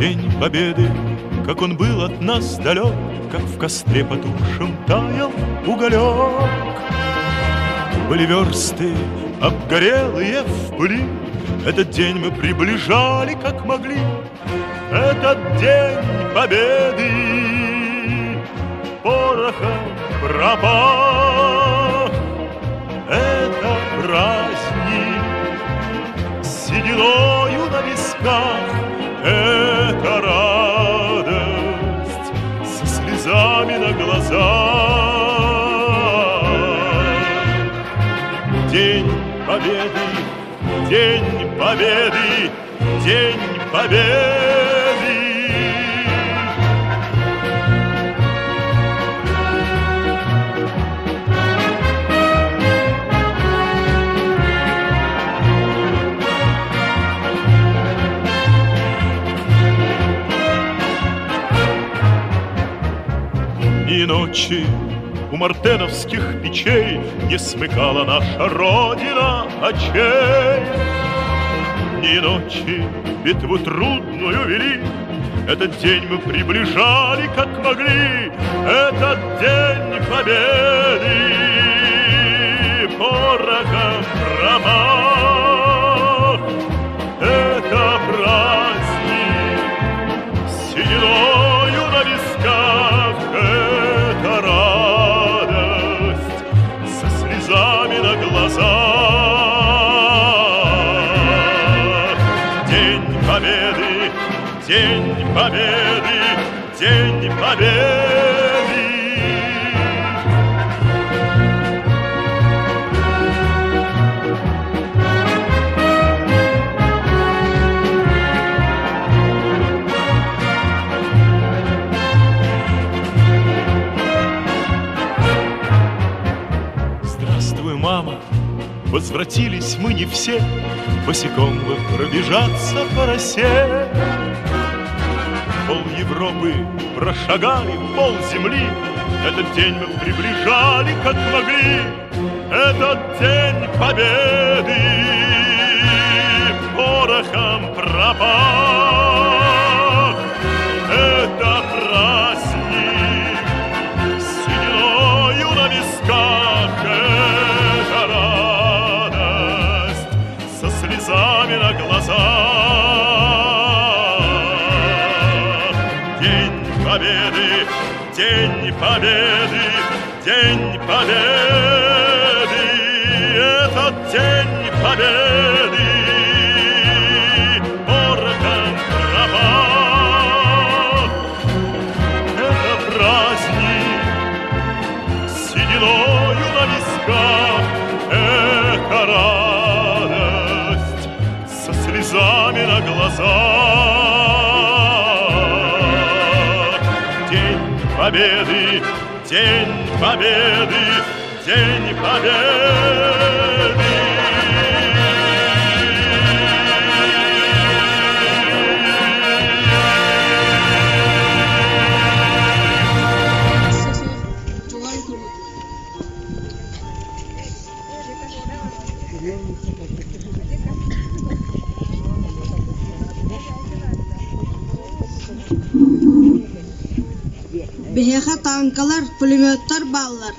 День Победы, как он был от нас далек, Как в костре потухшем таял уголек. Были версты, обгорелые в пыли, Этот день мы приближали, как могли. Этот день Победы порохом пропах. Это праздник с сединою на висках, Это радость со слезами на глазах. День Победы, День Победы, День Победы! Дни и ночи у мартеновских печей Не смыкала наша Родина очей. Дни и ночи битву трудную вели, Этот день мы приближали, как могли, Этот день победы порохом пропах. Это праздник с сединою на висках, Это радость со слезами на глазах. День Победы, День Победы, День Победы! Здравствуй, мама, возвратились мы не все, Босиком бы пробежаться по росе. Пол Европы прошагали, пол земли, Этот день мы приближали, как могли, Этот день победы порохом пропах. Это праздник с сединою на висках, Это радость со слезами на глазах. День Победы, День Победы, День Победы, этот День Победы порохом пропах. Это праздник с сединою на висках, Это радость со слезами на глазах. День Победы, День Победы, День Победы! Биһиэхэ тааҥкалар, пулеметтар бааллар.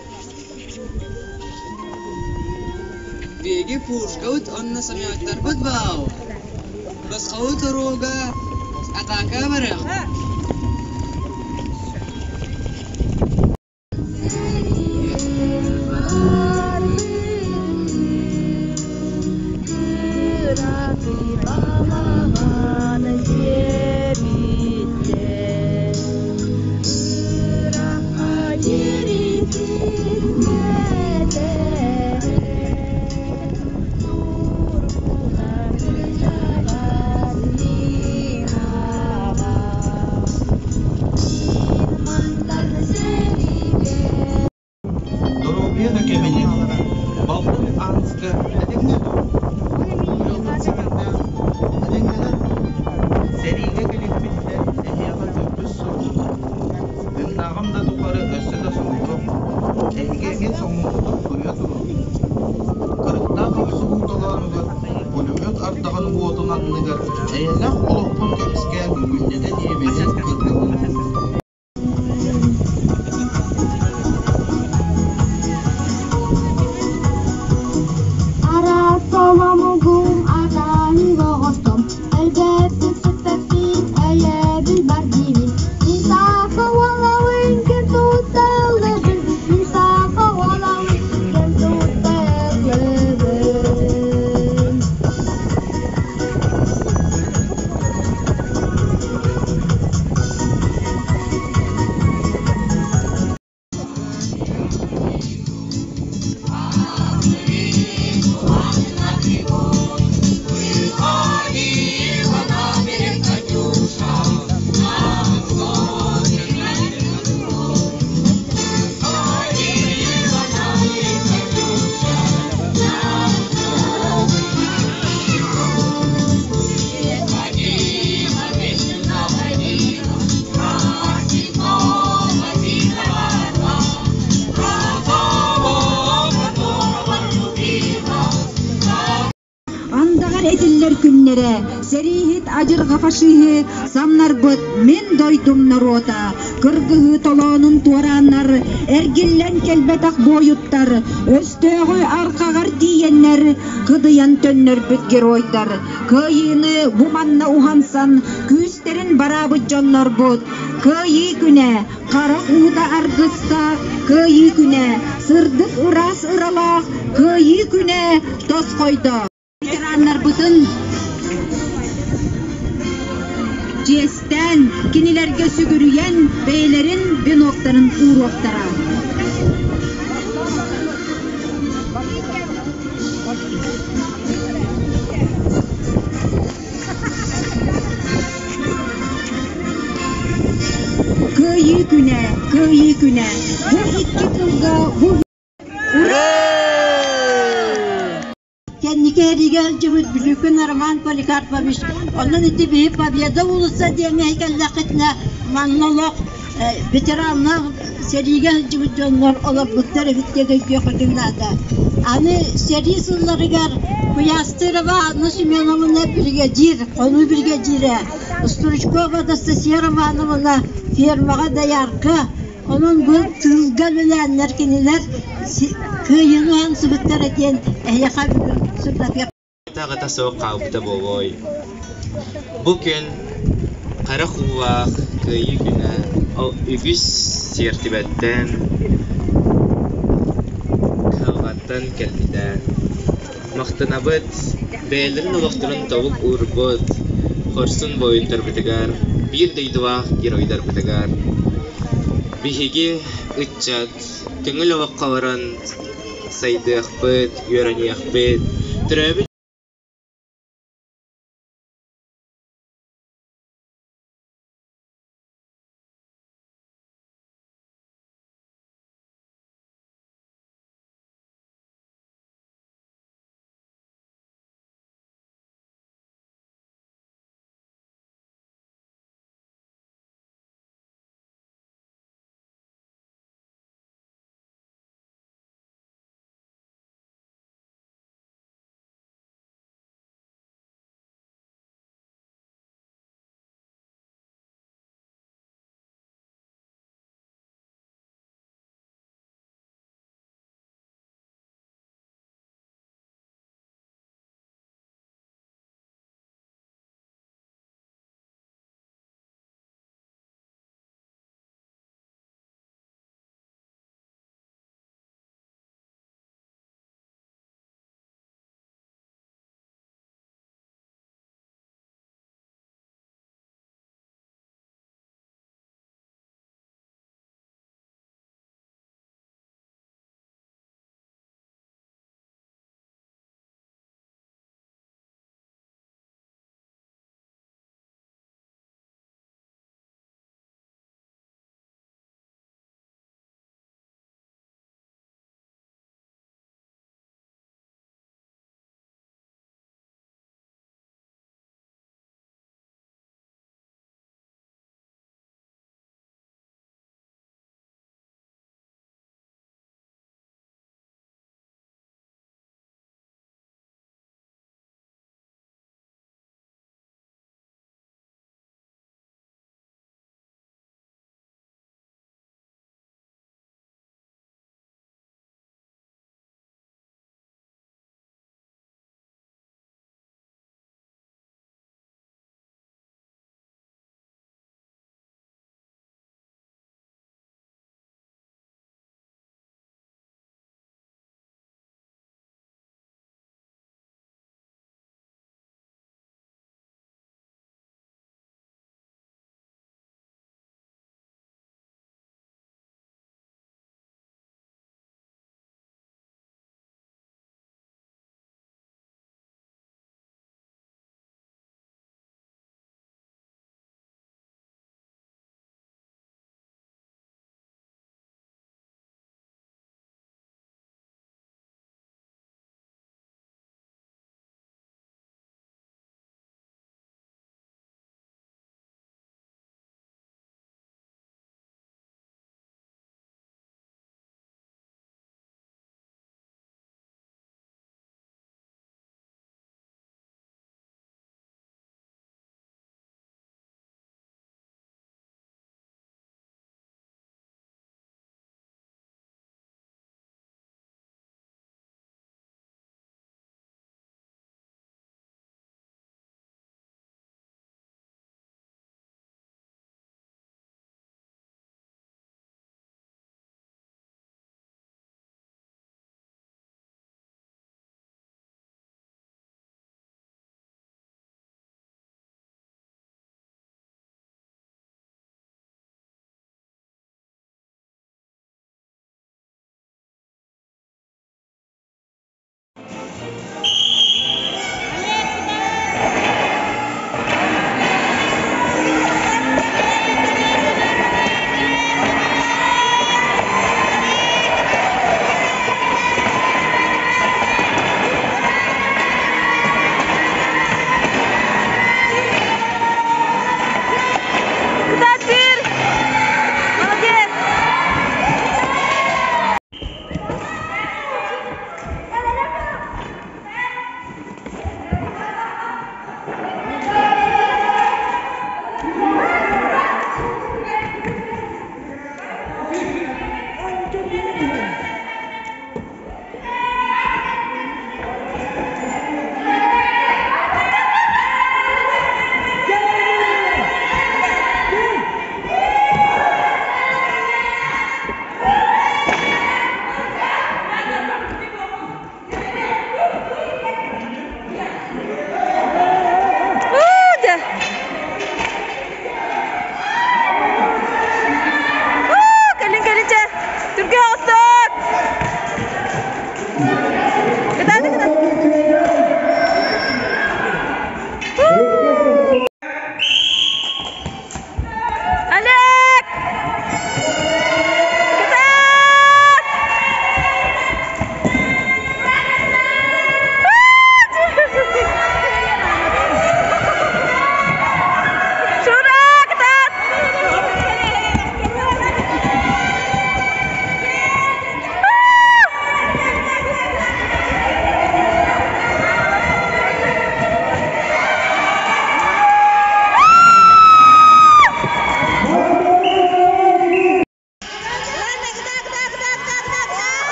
Биһиги пушкабыт уонна самолеттарбыт баал. Босхобут уруога атаака барыах. ардаҕын уотун анныгар эйэлээх олохпун көмүскээн күннэтэ ньиэмэһи кыргабын. Араас соломугум атаһы оҕостом, Өлбөппүн сүппэппин, өйөбүл бар диибин. Мин саха уолабын, ким тутталлыбын, Мин саха уолабын, ким тутталлыбын. Андаҕар этиллэр күннэрэ, сэрииһит адьырҕа фашиһы самнарбыт мин дойдум норуота, кыргыһыы толоонун туорааннар, эргиллэн кэлбэтэх буойуттар, өстөөҕү арҕаҕар тиийэннэр, кыдыйан төннөрбүт геройдар, кыайыыны бу манна уһансан, күүстэрин бараабыт дьоннорбут, Кыайыы күнэ, харах уута аргыстаах, Кыайыы күнэ, сырдык ыраас ыралаах, Кыайыы күнэ тосхойдо. Ветераннарбытын чиэстээн, кинилэргэ сүгүрүйэн, бэйэлэрин веноктарын ууруохтара. Кыайыы күнэ, Кыайыы күнэ, бу икки тылга бу Кэнники эригэ сылдьыбыт Бүлүүкүн Роман Поликарпович, онон ити биһи Победа уулусса диэҥҥэ кэллэххитинэ манна олох ветераннар сэриигэ сылдьыбыт дьоннор олорбуттар эбит диэн өйдүөххүтүн наада. Аны сэрии сылларыгар Куйаастырова Анна Семеновна биригэдьиир, хонуу биригэдьиирэ, Стручкова Анастасия Романовна фермаҕа доярка, Онон бу тыылга үлэлээннэр кинилэр кыайыыны уһансыбыттара диэн эһиэхэ бүгүн сырдатыах Аҕата суох хаалбыта буолуой. Бу күн харах уулаах Кыайыы күнэ ол үгүс сиэртибэттэн, кыһалҕаттан кэлбитэ. Махтанабыт бэйэлэрин олохторун тобук уурбут хорсун буойуттарбытыгар, биир дойдулаах геройдарбытыгар. Биһиги ыччат көҥүл олоххо олорон сайдыахпыт, үөрэниэхпит, төрөөбүт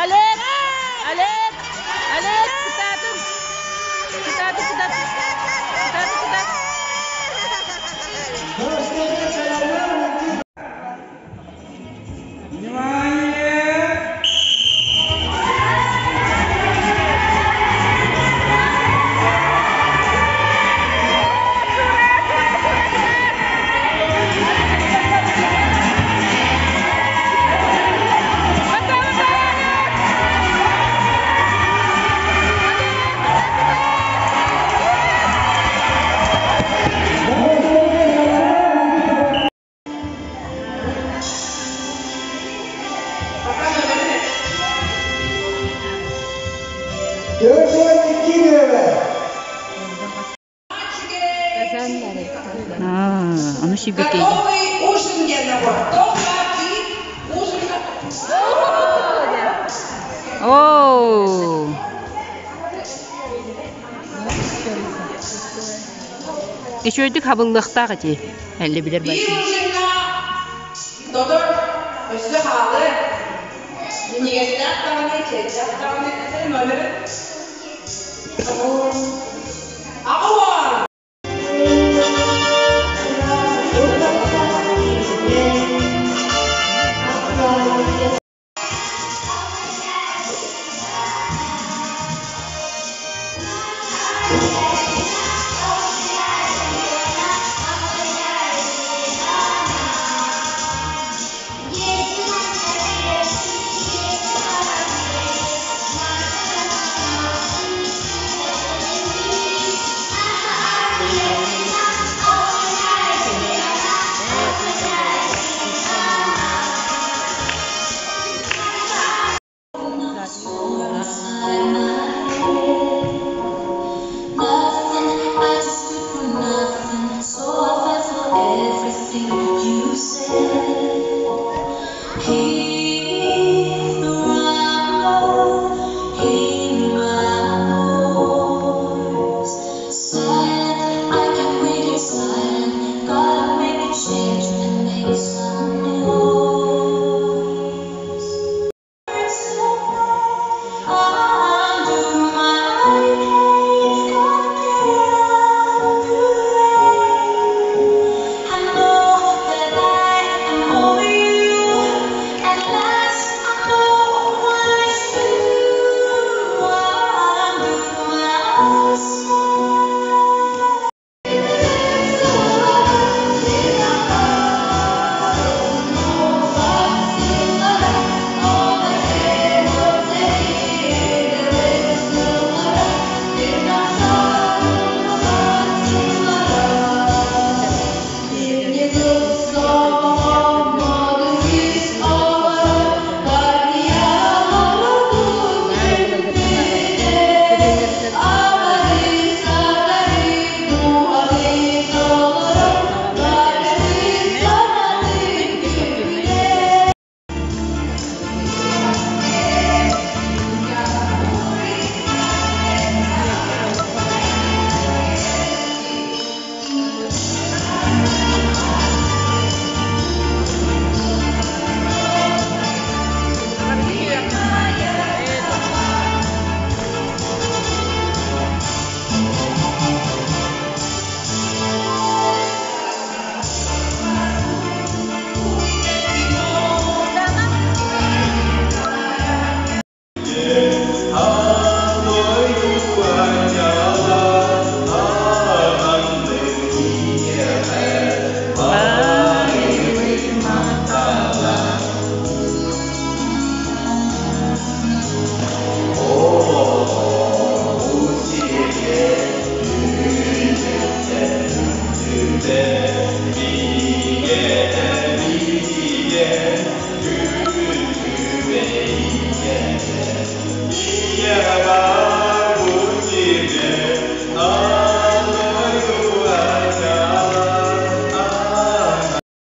Олег! Олег! Олег, кытаатын! Кытаатын, кытаатын! Кытаатын, кытаатын! Ону сүүрбэккэ Готовый ужин диэн набор. Ужин. Оо! Үчүгэйдик хабыллыахтаах ити. Элли билэр Биир ужиҥҥа Тодор өссө хаалы. Минньигэстээх даҕаны, чэйдээх даҕаны этэ номеры. Аҕа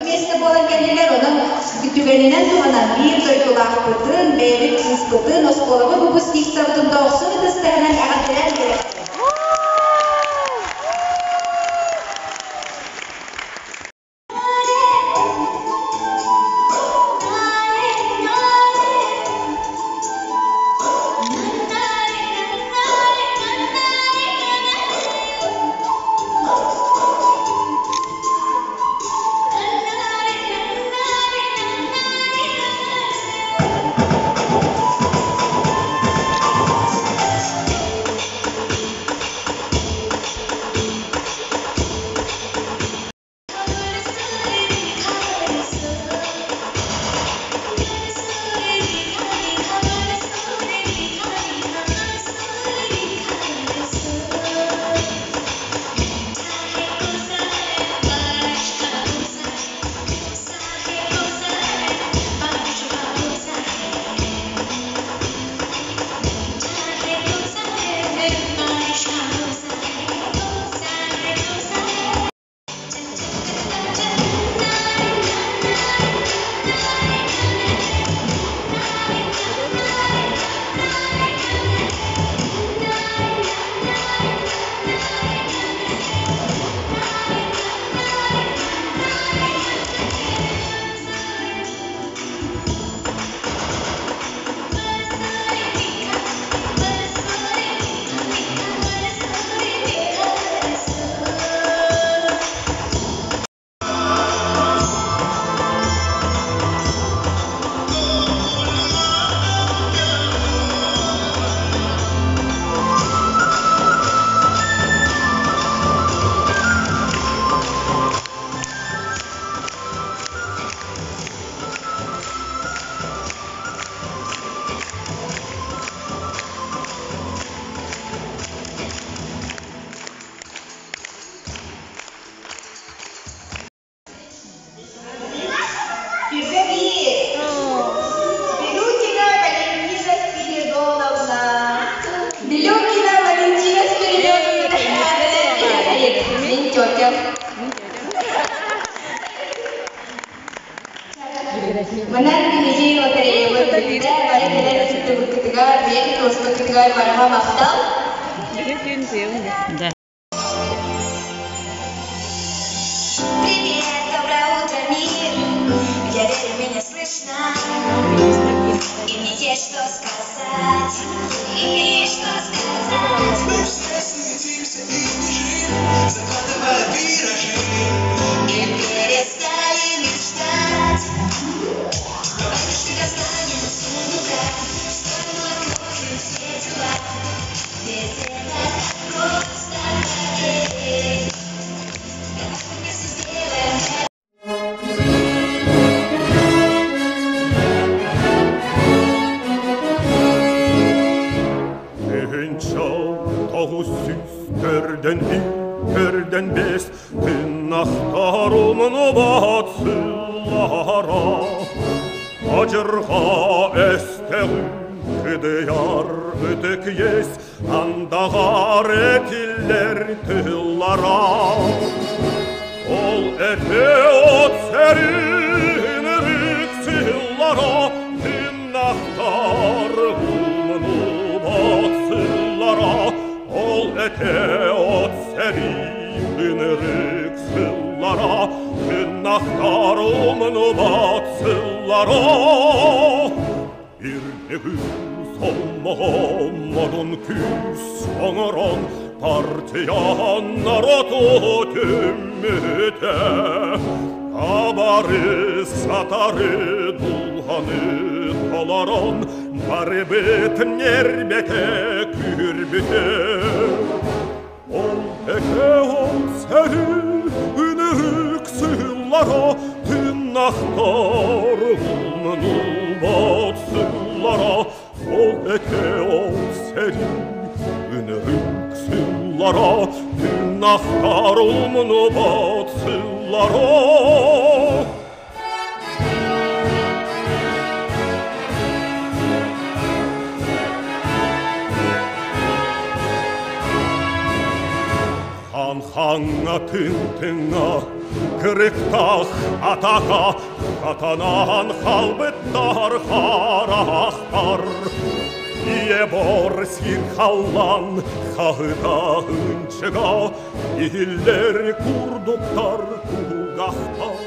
Миэстэ буолан кэллилэр, онон түгэнинэн туһанан биир дойдулаахпытын, бэйэбит кыыспытын, оскуолабыт выпускницабытын дохсун ытыстарынан эҕэрдэлээн биэрэбит. Манан биһиги лотереябыт бүттэ. Бары кэлэн кыттыбыккытыгар, бэйэ туоспуккутугар барҕа махтал. Да. Привет, доброе утро, мир. Я верю, меня слышно. И мне есть что сказать. И есть что сказать. Мы все суетимся и бежим, закладывая виражи. И перестали мечтать. Давай мечты достанем из сундука, в сторону отложим все дела. Ведь это так просто поверь. Давай вместе сделаем. 9 төрден төрден бес тынахтар умнубат сыллара Ажырға эстеғі кыдыяр ытык ес андағар этиллер тыллара Ол эте от сәрин сыллара тынахтар умнубат сыллара Ол эте от сәрин сыллара тынахтар умнубат сыллара Бир модун күүс оҥорон партиян народу түммүтэ Абары сатары дулханы толорон барыбыт нербете күрбүтэ Ол эке ол сәри үнүрүк сыллара тыннахтар умнулбат сыллара Ол эке ол сәри үнүрүк сыллара тыннахтар умнубат сыллара. Хан ханга тын-тыңа, кырыктах атака, катанан халбыттар харахтар. Ие бор сир халлан хахыта ынчыга, Иһиллер курдуктар кулгахтар.